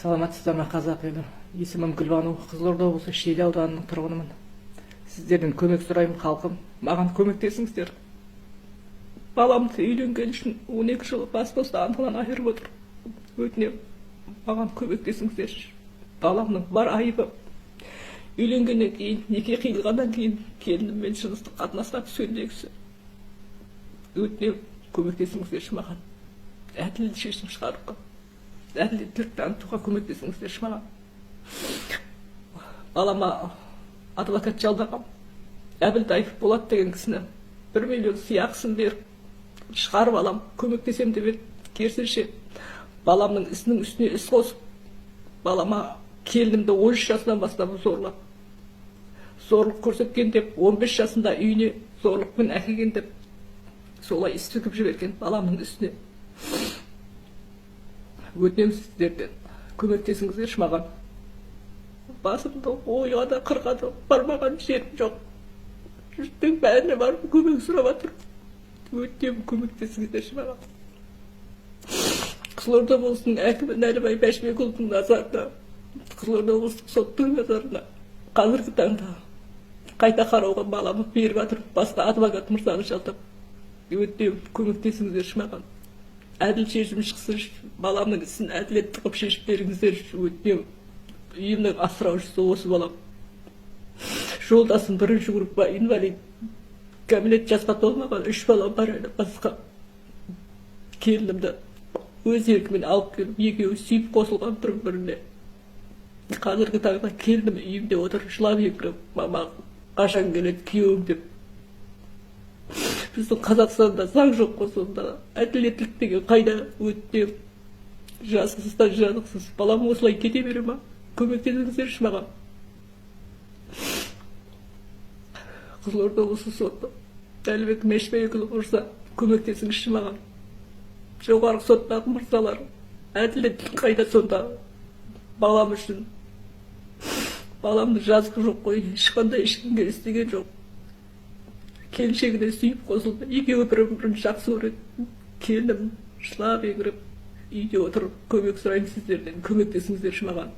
Саламатсыздар ма, қазақ елі? Есімім Гүлбану, Қызылорда облысы, Шиелі ауданының тұрғынымын. Сіздерден көмек сұраймын, халқым. Маған көмектесіңіздер. Баламды үйленген үшін 12 жыл бас бостандығынан айырып отыр. Өтінемін, маған көмектесіңіздерші. Баламның бар айыбы үйленгеннен кейін, неке қиылғаннан кейін келініммен жыныстық қатынасқа түскендегісі. Өтінемін, көмектесіңіздерші маған. Әділ шешім шығаруға, әділеттілік танытуға көмектесіңіздерші маған. Балама адвокат жалдағам. Әбілдаев Болат деген кісіні 1 миллион сыйақысын беріп шығарып алам, көмектесем деп еді. Керісінше, баламның ісінің үстіне іс қосып, балама келінімді 13 жасынан бастап зорлап, зорлық көрсеткен деп, 15 жасында үйіне зорлықпен әкелген деп, солай іс тігіп жіберген баламның үстіне. Өтінемін сіздерден, көмектесіңіздерші маған. Басымды ойға да, қырға да бармаған жерім жоқ. Жұрттың бәріне барып көмек сұрап жатыр. Өтінемін, көмектесіңіздерші маған. Қызылорда облысының әкімі Нәлібай Бәшбекұлының назарына, Қызылорда облыстық соттың назарына қазіргі таңда қайта қарауға баламды беріп жатыр, басқа адвокат мырзаны жалдап. Өтінемін, көмектесіңіздерші маған. Әділ шешім шықсын, баламның ісін әділетті қылып шешіп беріңіздерші, өтінемін. Үйімнің асыраушысы осы балам. Жолдасым бірінші группа инвалид, кәмелет жасқа толмаған үш балам бар әлі басқа. Келінімді өз еркімен алып келіп, екеуі сүйіп қосылған бір біріне. Қазіргі таңда келінім үйімде отыр, жылап еңіреп, мама, қашан келеді күйеуім деп. Біздің Қазақстанда заң жоқ қой сонда? Әділеттілік деген қайда? Өтінемін, жазықсыз да жазықсыз балам осылай кете бере ма? Көмектесіңіздерші маған. Қызылорда облысы соты, Әлібек Мешбекұлы мырза, көмектесіңізші маған. Жоғарғы соттағы мырзалар, әділеттілік қайда сонда? Балам үшін, баламның жазығы жоқ қой, ешқандай ешкімге істеген жоқ. Келіншегіне сүйіп қосылды, екеуі бір бірін жақсы көреді. Келінім жылап еңіреп үйде отырып, көмек сұраймын сіздерден, көмектесіңіздерші маған.